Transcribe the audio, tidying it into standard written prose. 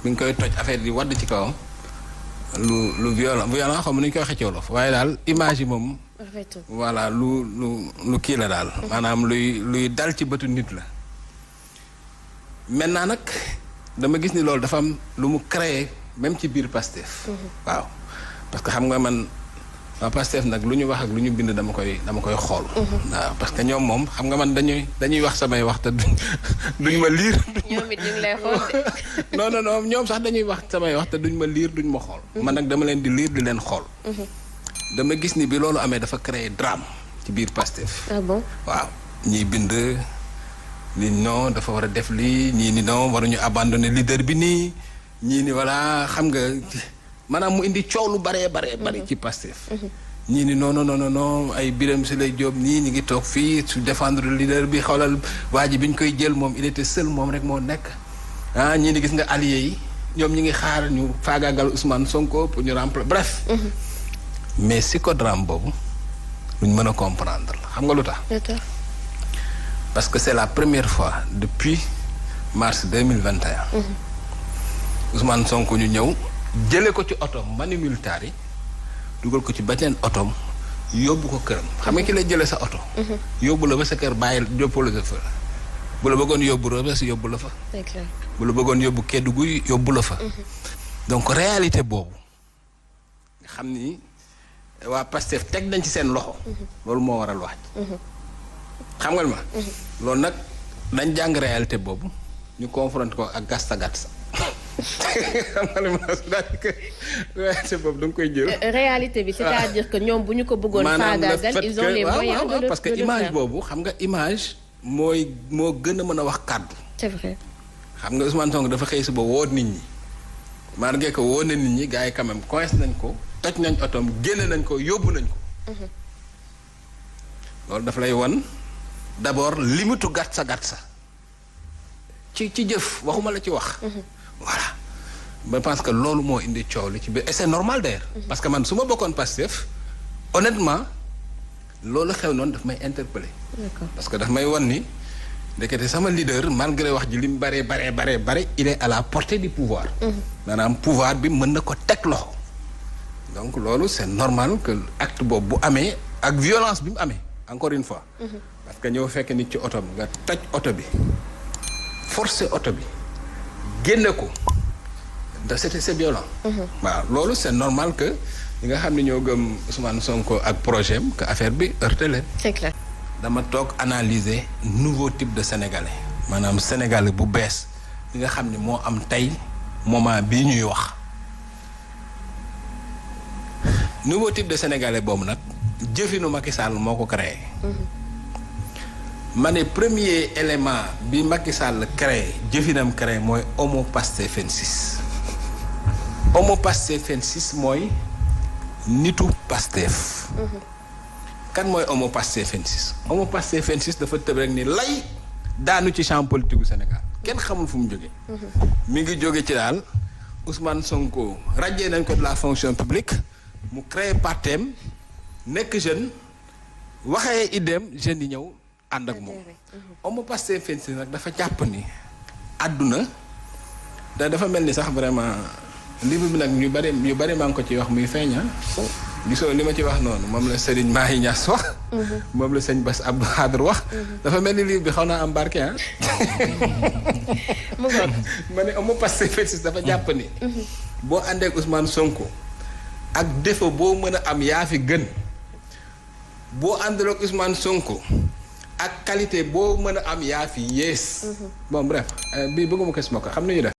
mi ngi koy toj affaire di wadd ci kawam lu violent xam nu ñu koy waxee ci wolof waaye daal image yi moom. voilà lu kii la daal. maanaam luy dal ci bëtu nit la. maintenant nag dama gis ni loolu dafa am lu mu créé même ci biir Pastef. waaw parce que xam nga man. waaw Pastef nag lu ñu wax ak lu ñu bind dama koy xool. waaw parce que ñoom moom xam nga man dañuy wax samay wax te duñ ma liir. ñoom it ñu ngi lay xool de. non ñoom sax dañuy wax samay wax te duñ ma liir duñ ma xool. man nag dama leen di liir di leen xool. dama gis ni bi loolu amee dafa créer drame ci biir Pastef. ah bon waaw ñiy bind ni non dafa war a def lii ñii ni non waruñu abandonner leader bi nii ñii ni voilà xam nga. maanaam mu indi coow lu bari ci Pastef. ñii ni non ay Birame Souleye Diop nii ñu ngi toog fii su défendre leader bi xoolal waa ji bi ñu koy jël moom il était seul moom rek moo nekk. ñii ni gis nga alliés yi ñoom ñi ngi xaar ñu faagaagal Ousmane Sonko pour ñu remplacer bref. mais psychodrame boobu luñ mën a comprendre la xam nga lu tax. parce que c'est la première fois depuis mars 2021. Ousmane Sonko ñu ñëw. jële ko ci oto mani militaire yi dugal ko ci beneen otom yóbbu ko këram xam nga ki lay jële sa oto yóbbu la ba sa kër bàyyi yóbbu la fa bu la bëggoon yóbbu Rebeuss yóbbu la fa bu la bëggoon yóbbu Kédougou yóbbu la fa donc réalité boobu nga xam ni waa Pastef teg nañ ci seen loxo loolu moo waral wax xam nga ma loolu nag dañ jàng réalité boobu ñu confronté ko ak gasta xam nga li ma c'est-à-dire que réalité boobu da nga koy jël. réalité bi c'est-à-dire que ñoom bu ñu ko bëggoon faagaagal ils ont les moyens de le parce que image boobu xam nga image moo gën a mën a wax kàddu. c'est vrai. xam nga Ousmane Sonko dafa xëy suba woo nit ñi malgré que woo na nit ñi gars yi quand même coince nañ ko toj nañ otoom génne nañ ko yóbbu nañ ko. loolu daf lay wan d'abord limitu gàtt sa ci jëf waxuma la ci wax. voilà je pense que loolu moo indi coow li ci biir et c'est normal d'ailleurs parce que man su ma bokkoon Pastef honnêtement loolu xew noonu daf may interpeller parce que daf may wan ni ndekete sama leader malgré wax ji li mu bare il est à la portée du pouvoir maanaam pouvoir bi mën na ko teg loxo donc loolu c'est normal que acte boobu bu amee ak violence bi mu amee encore une fois parce que ñëw fekk nit ci oto bi nga toj oto bi forcer oto bi génne ko c'est violent. waaw loolu c'est normal que ñi nga xam ne ñoo gëm Ousmane Sonko ak projet am que affaire bi heurté leen. c'est clair. dama toog analyser nouveau type de sénégalais maanaam sénégalais bu bees li nga xam ne moo am tey moment bii ñuy wax nouveau type de sénégalais boobu nag jëfinu Macky Sall moo ko créé. ma ne premier élément bi Macky Sall créé jëfinam créé mooy homo pastefensis homo pastefensis mooy nitu Pastef. kan mooy homo pastefensis homo pastefensis dafa tëb rek ni lay daanu ci champ politique gu Sénégal kenn xamul fu mu jógee. mi ngi jóge ci daal Ousmane Sonko radié nañ ko de la fonction publique mu créé partem nekk jeune waxee idéem jeunes yi ñëw. ànd ak moom homo pastefensis nag dafa jàpp ni àdduna dafa mel ni sax vraiment livre bi nag yu bari maa ngi ko ci wax muy feeña gisoo li ma ci wax noonu moom la Serigne Mahi Niass wax moom la sëñ Bass Abdou Khadre wax dafa mel ni livre bi xaw naa am barke ma ne homo pastefensis dafa jàpp ni boo àndee ak Ousmane Sonko ak défaut boo mën a am yaa fi gën boo àndal ak Ousmane Sonko ak qualité boo mën a am yaa fi yées. bon bref bii bëgguma ko smoke xam nañu def